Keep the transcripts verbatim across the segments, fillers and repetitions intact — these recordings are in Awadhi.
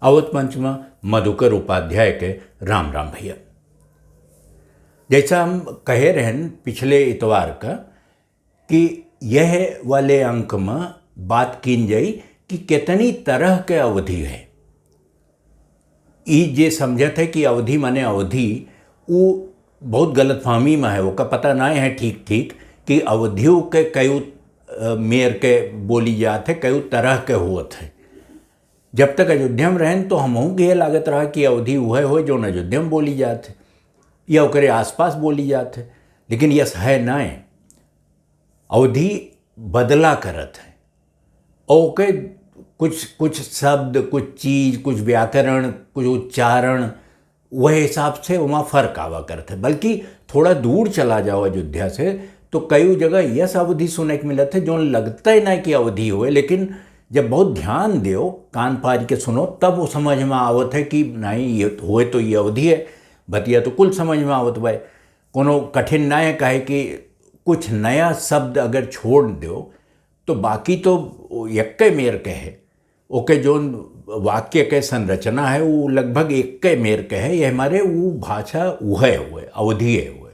आवत मंच में मधुकर उपाध्याय के राम राम भैया। जैसा हम कहे रहन पिछले इतवार का कि यह वाले अंक में बात कीन जाई कि कितनी तरह के अवधी है। ई जे समझत है कि अवधी माने अवधी, ऊ बहुत गलतफहमी में है। ओका पता ना है ठीक ठीक कि अवधियों के कई, अ, मेर के बोली जात है, कई तरह के होत है। जब तक अयोध्या में रहन तो हमहू के ये लागत रहा कि अवधी उहे होए जौन अयोध्या में बोली जात है या ओकरे आसपास बोली जात है, लेकिन यस है ना है। अवधी बदला करत है और ओके कुछ, कुछ शब्द, कुछ चीज, कुछ व्याकरण, कुछ उच्चारण, वह हिसाब से वहाँ फर्क आवा करत है। बल्कि थोड़ा दूर चला जाओ अयोध्या से तो कई जगह यस अवधी सुने के मिलत है जौन लगता ही ना कि अवधी होए, लेकिन जब बहुत ध्यान दियो, कान पार के सुनो, तब वो समझ में आवत है कि नहीं, ये होए तो ये अवधी है। बतिया तो कुल समझ में आवत बा, कोनो कठिन ना है। काहे कि कुछ नया शब्द अगर छोड़ दो तो बाकी तो एक्के मेर के है, ओके जौन वाक्य के संरचना है वो लगभग एक्के मेर के है। ये हमारे वो भाषा उहे हुए, अवधी है हुए।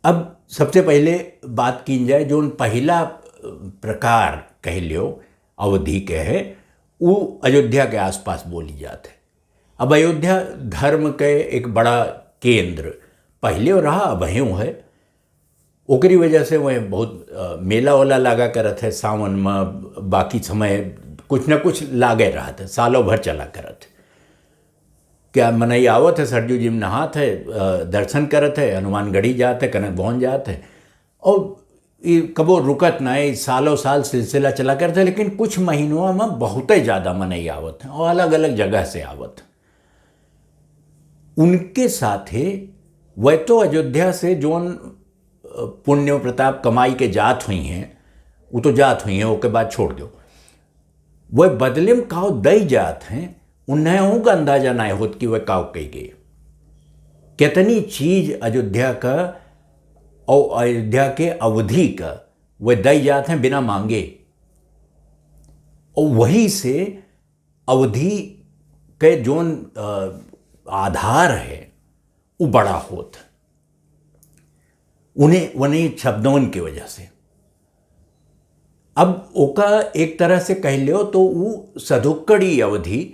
अब सबसे पहले बात कीन जाए जौन पहिला प्रकार कह लियो अवधी के है, वो अयोध्या के आसपास बोली जात है। अब अयोध्या धर्म के एक बड़ा केंद्र पहले रहा, अबहियों है। ओकरी वजह से वह बहुत, अ, मेला वाला लागा करत है सावन में, बाकी समय कुछ न कुछ लागे रहत है, सालों भर चला करत है। क्या मनई आवत है, सरजू जी में नहात है, अ, दर्शन करत है, हनुमानगढ़ी जात है, कनक भवन जात है, और ये कबो रुकत ना है, सालों साल सिलसिला चला करत है। लेकिन कुछ महीनों में बहुत ही ज़्यादा मनई आवत है और अलग अलग जगह से आवत है। उनके साथे वह तो अयोध्या से जौन, अ, पुण्य प्रताप कमाई के जात हुई हैं, वो तो जात हुई हैं, ओके बाद छोड़ दो। वह बदले में काव दई जात हैं, उन्हें का अंदाजा ना होत कि वह काव कही गई। कितनी चीज अयोध्या का और अयोध्या के अवधी का वह दई जात हैं बिना मांगे। और वही से अवधी के जौन, अ, आधार है, वो बड़ा होत है। उन्हें, उन्हीं शब्दों की वजह से। अब ओका एक तरह से कह लियो तो वो सधुक्कड़ी अवधी,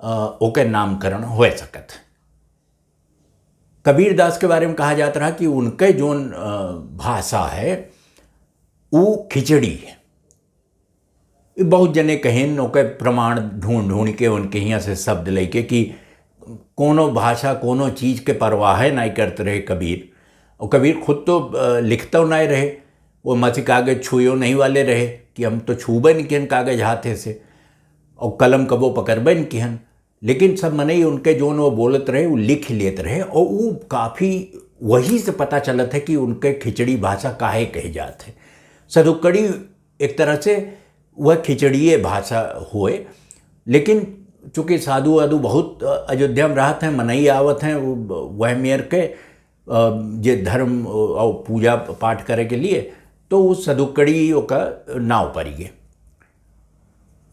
अ, ओके नामकरण हो सकत है। कबीर दास के बारे में कहा जात रहा कि उनके जौन, अ, भाषा है, वो खिचड़ी है। ई बहुत जने कहेन, ओके प्रमाण ढूंढ ढूंढ के उनके हियाँ से शब्द लेके कि कोनो भाषा, कोनो चीज के परवाह नाहीं करत रहे कबीर। और कबीर खुद तो, अ, लिखतो नाहीं रहे, वो मसी कागज छुयो नहीं वाले रहे कि हम तो छूबे नहीं किहन कागज हाथे से, और कलम कबो पकड़बे नहीं किहन। लेकिन सब मनई उनके जौन वो बोलत रहे, वो लिख लेत रहे, और वो काफी वही से पता चलत है कि उनके खिचड़ी भाषा काहे कहे जात है। सधुक्कड़ी एक तरह से वह खिचड़िए भाषा होए, लेकिन चूँकि साधु वाधु बहुत, अ, अयोध्या में रहत हैं, मनई आवत हैं, वो, वह मेर के, अ, जे धर्म, अ, और पूजा पाठ करे के लिए, तो वो सधुक्कड़ी ओका नाव पड़ी गए।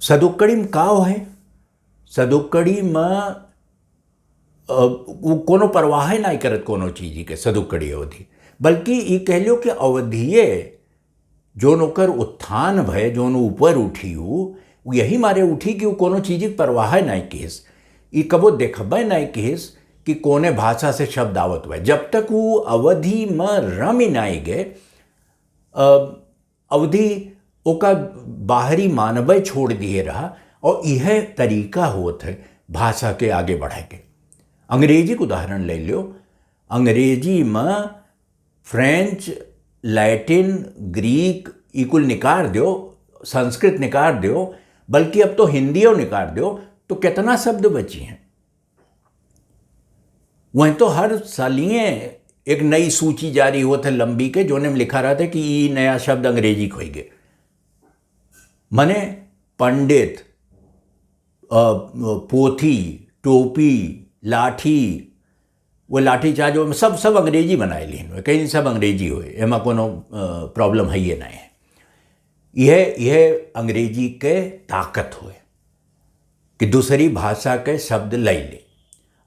सधुक्कड़ी में का है? सधुक्कड़ी में, अ, वो कोनो परवाह नाहीं करत कोनो चीज के, सधुक्कड़ी अवधी। बल्कि ई कह लियो कि अवधिये जौन ओकर उत्थान भय, जौन ऊपर उठी उ, उ यही मारे उठी कि उ कोनो चीज के परवाह नाहीं किहिस। ई कबो देखबे नाहीं किहिस कि कोने भाषा से शब्द आवत हुए। जब तक उ अवधी में रमि नाहीं गए, अ, अवधी ओका बाहरी मानवे छोड़ दिए रहा। और यह तरीका होत है भाषा के आगे बढ़े के। अंग्रेजी के उदाहरण ले लो, अंग्रेजी में फ्रेंच, लैटिन, ग्रीक, ई कुल निकाल दो, संस्कृत निकाल दो, बल्कि अब तो हिंदियो निकाल दो, तो कितना शब्द बची हैं? वहीं तो हर सालिये एक नई सूची जारी होत है लंबी के, जोने में लिखा रहत है कि ई नया शब्द अंग्रेजी के होइगे। मने पंडित, अ, पोथी, टोपी, लाठी, वो लाठी चार्ज, वो सब, सब अंग्रेजी बनाए लीन हुए, कहीं सब अंग्रेजी हुए, एमा कोनो, अ, problem है ये नहीं है। यह, यह अंग्रेजी के ताकत हुए। कि दूसरी भाषा के शब्द लइ ले।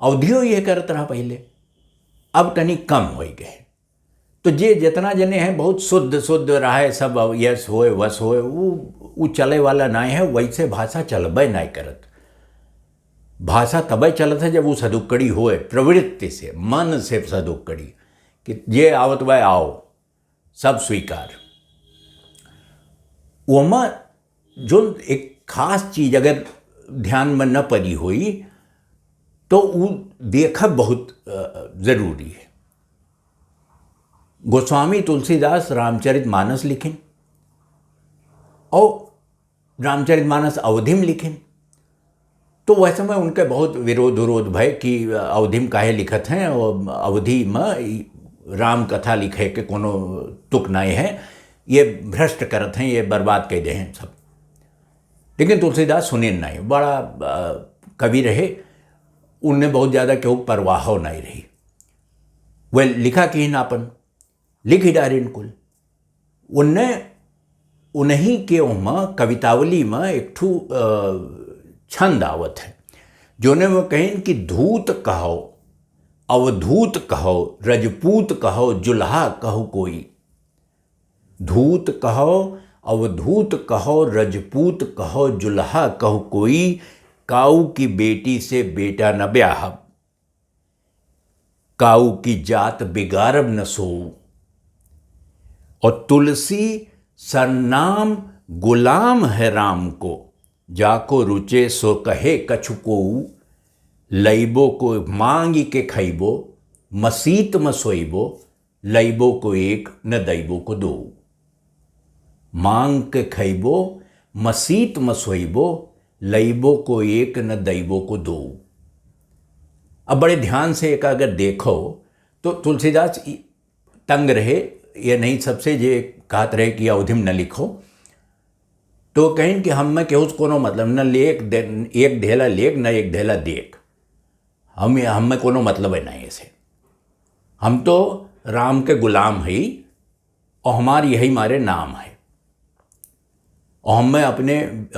अवधियो यह करत रहा पहिले, अब तनी कम होइ गए। तो जे जितना जने हैं बहुत शुद्ध शुद्ध रहे, सब अब यस होए वस होए, उ, उ चले वाला नाहीं है, वैसे भाषा चलबे नाहीं करत। भाषा तबे चलत है जब उ सदुक्कड़ी होए, प्रवृत्ति से, मन से सदुक्कड़ी, कि जे आवत बा आओ, सब स्वीकार। ओमा जोन एक खास चीज अगर ध्यान में न पड़ी होई, तो उ देखब बहुत, अ, जरूरी है। गोस्वामी तुलसीदास रामचरित मानस लिखिन और रामचरित मानस अवधि में लिखिन, तो वह समय उनके बहुत विरोध विरोध भय कि अवधि में काहे लिखत हैं और अवधि में ई राम कथा लिखे के कोनो तुक नाहीं है, ये भ्रष्ट करत हैं, ये बर्बाद कर दे हैं सब। लेकिन तुलसीदास सुनिन नाहीं, बड़ा, अ, कवि रहे, उनने बहुत ज्यादा केहू परवाहो नाहीं रही। वह लिखा किहिन आपन, लिखि डारिन कुल। उनने, उन्हीं के ओमा कवितावली में एक ठू, अ, छंद आवत है, जोने में कहिन कि धूत कहो, अवधूत कहो, रजपूत कहो, जुल्हा कहो कोई। धूत कहो, अवधूत कहो, रजपूत कहो, जुल्हा कहो कोई, काऊ की बेटी से बेटा न ब्याहब, काऊ की जात बिगाड़ब न सोऊ। और तुलसी सरनाम गुलाम है राम को, जाको रुचे सो कहे कछु कोऊ, लइबो को मांगि के खइबो, मसीत म सोइबो, लइबो को एक न दइबो को दो। मांग के खइबो, मसीत म सोइबो, लइबो को एक न दइबो को दो। अब बड़े ध्यान से एका अगर देखो, तो तुलसीदास ई तंग रहे, ये नहीं सबसे जे कहत रहे कि अवधि में न लिखो, तो कहिन कि हम में केहू से कोनो मतलब, न लेख दे-, एक धेला लेख, न एक धेला देख। हम, हम में कोनो मतलब है नहीं इसे। हम तो राम के गुलाम हई और हमार यही मारे नाम है। और हम में अपने, अ,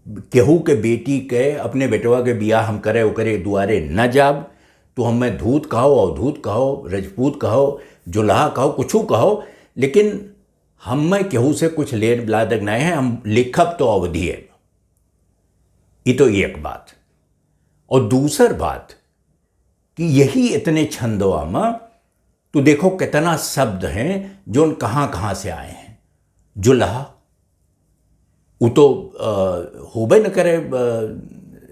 केहू के बेटी के, अपने बेटवा के बियाह हम करे, ओकरे दुआरे न जाब। तो हम में धूत कहो, अवधूत कहो, रजपूत कहो, जुल्हा कहो, कुछू कहो, लेकिन हम में केहू से कुछ लेन लादक नहीं है, हम लिखब तो अवधि है। ई तो एक बात। और दूसर बात कि यही इतने छंदवा में तो देखो कितना शब्द हैं जोन कहाँ कहाँ से आए हैं। जुल्हा, उ तो, अ, होबे न करे, अ,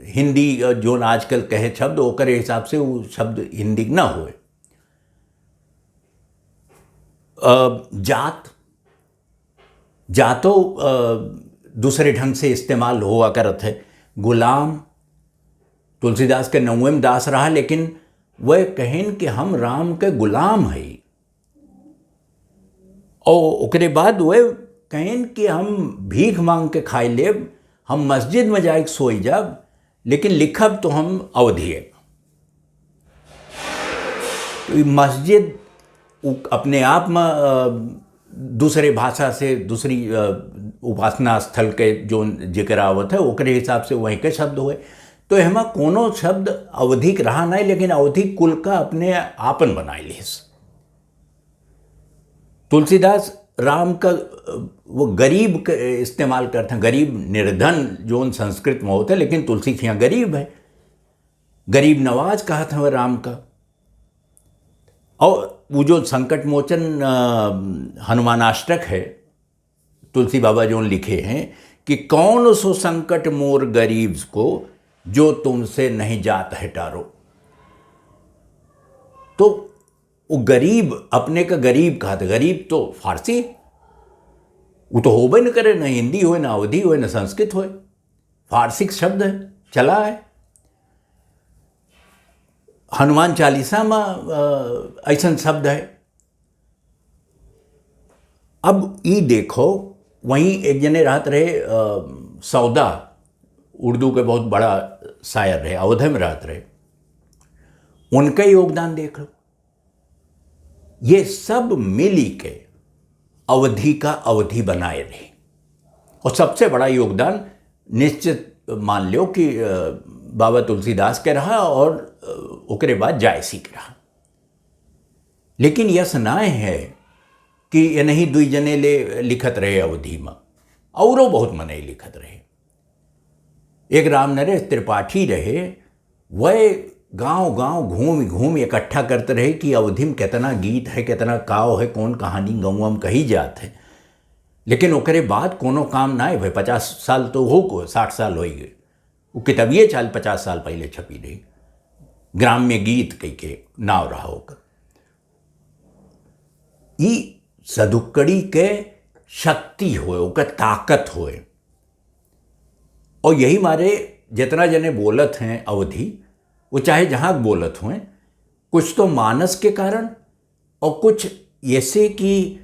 हिंदी, अ, जोन आजकल कहे शब्द, ओकरे हिसाब से उ शब्द हिंदी ना होए। अ, जात, जातो, अ, दूसरे ढंग से इस्तेमाल हुआ करत है। गुलाम, तुलसीदास के नौवें दास रहा, लेकिन वह कहिन कि हम राम के गुलाम हई। और ओकरे बाद वह कहिन कि हम भीख मांग के खाई लेब, हम मस्जिद में जाए के सोई जाब, लेकिन लिखब तो हम अवधिए। तो ई मस्जिद उ-, अपने आप में, अ, दूसरे भाषा से, दूसरी, अ, उपासना स्थल के जो जिक्र आवत है, ओकरे हिसाब से वहीं के शब्द हुए। तो एमा कोनो शब्द अवधि के रहा नहीं, लेकिन अवधि कुल का अपने आपन बनाए लिहिस। तुलसीदास राम का, अ, वो गरीब के इस्तेमाल करते हैं, गरीब निर्धन जोन संस्कृत में होते हैं, लेकिन तुलसी के यहाँ गरीब है, गरीब नवाज कहत हवे राम का। और वो जो संकट मोचन, अ, हनुमानाष्टक है, तुलसी बाबा जोन लिखे हैं कि कौन सो संकट मोर गरीब को, जो तुमसे नहीं जात है टारो। तो वो गरीब, अपने का गरीब कहत, गरीब तो फारसी, वो तो होबे न करे, न हिंदी होए, न अवधी होए, न संस्कृत होए, फारसी शब्द है, चला है। हनुमान चालीसा में, अ, ऐसन शब्द है। अब ई देखो, वहीं एक जने रहत रहे, अ, सौदा, उर्दू के बहुत बड़ा शायर रहे, अवध में रहत रहे, उनका योगदान देख लो। ये सब मिली के अवधी का अवधी बनाए रहे। और सबसे बड़ा योगदान निश्चित मान लो कि, अ, बाबा तुलसीदास के रहा और, अ, ओकरे बाद जायसी के रहा। लेकिन यस नाय है कि इनही दुई जने ले लिखत रहे अवधी में, औरो बहुत मनई लिखत रहे। एक राम नरेश त्रिपाठी रहे, वह गांव गांव घूम घूम इकट्ठा करत रहे कि अवधी में कितना गीत है, कितना काव है, कौन कहानी गौवा में कही जात है। लेकिन ओकरे बाद कोनो काम नाय भय। पचास साल तो हो को, साठ साल होइ गए। वो किताबिये चाल पचास साल पहले छपी रही, ग्राम्य गीत कह के नाव रहा ओकर। ई सदुक्कड़ी के शक्ति होए, ओकर ताकत होए। और यही मारे जितना जने बोलत हैं अवधी, वो चाहे जहाँ बोलत होए, कुछ तो मानस के कारण और कुछ ऐसे कि,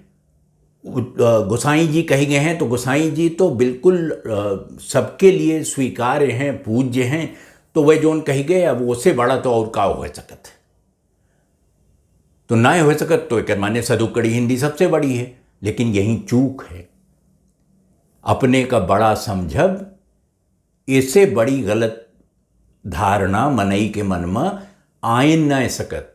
अ, गोसाई जी कहे गए हैं, तो गोसाई जी तो बिल्कुल, अ, सबके लिए स्वीकार्य हैं, पूज्य हैं, तो वह जोन कही गए, अब उससे बड़ा तो और का हो सकत है? तो ना हो सकत, तो एकर माने सदुक्कड़ी हिंदी सबसे बड़ी है, लेकिन यही चूक है। अपने का बड़ा समझब, इससे बड़ी गलत धारणा मनई के मन में आए न सकत।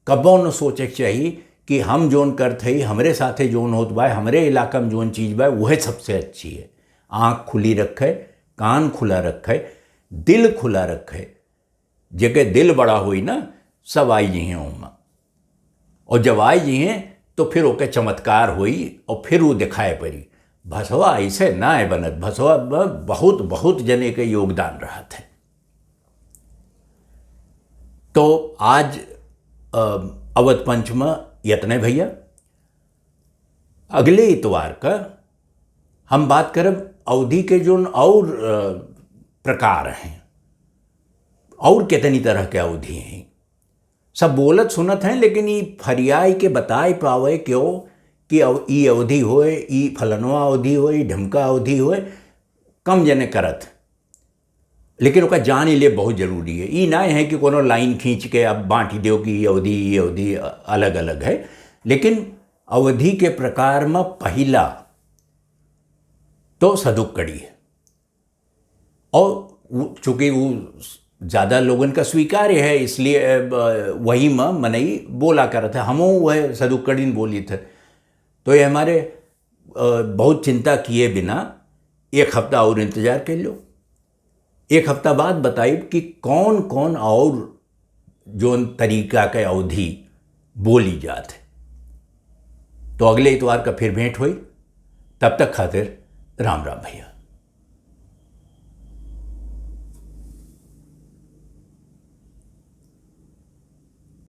कबो न सोचे के चाही कि हम जोन करत हई, हमरे साथे जोन होत बा, हमरे इलाका में जोन चीज बा, वह सबसे अच्छी है। आँख खुली रखे, कान खुला रखे, दिल खुला रखे। जेके दिल बड़ा होई ना, सब आई जी हैं ओमा। और जब आई जी हैं, तो फिर ओके चमत्कार होई और फिर वो दिखाए पड़ी। भसवा ऐसे ना है बनत, भसवा ब-, बहुत, बहुत जने के योगदान रहत है। तो आज, अ, अवध पंच में यतने भैया, अगले इतवार का हम बात करब अवधी के जोन और, अ, प्रकार हैं, और कितनी तरह के अवधी हैं। सब बोलत सुनत हैं, लेकिन ई फरियाई के बताए पावे क्यों कि अव-, ई अवधी होए, ई फलनवा अवधी होए, ई ढमका अवधी होए, कम जने करत। लेकिन ओका जान ले बहुत जरूरी है। ई ना है कि कोनो लाइन खींच के अब बांट दो कि ई अवधी, ई अवधी अलग-अलग है। लेकिन अवधी के प्रकार में पहिला तो सदुक्कड़ी है। और वो, चूँकि वो ज्यादा लोगन का स्वीकार्य है, इसलिए, अ, ब-, वही में मनई बोला करत है। हमहूँ वह सदुक्कड़िन बोली थे। तो ये हमारे, अ, बहुत चिंता किए बिना एक हफ्ता और इंतजार कर लो। एक हफ्ता बाद बताइब कि कौन कौन और जोन तरीका के अवधी बोली जात है। तो अगले इतवार का फिर भेंट होई। तब तक खातिर राम राम भैया।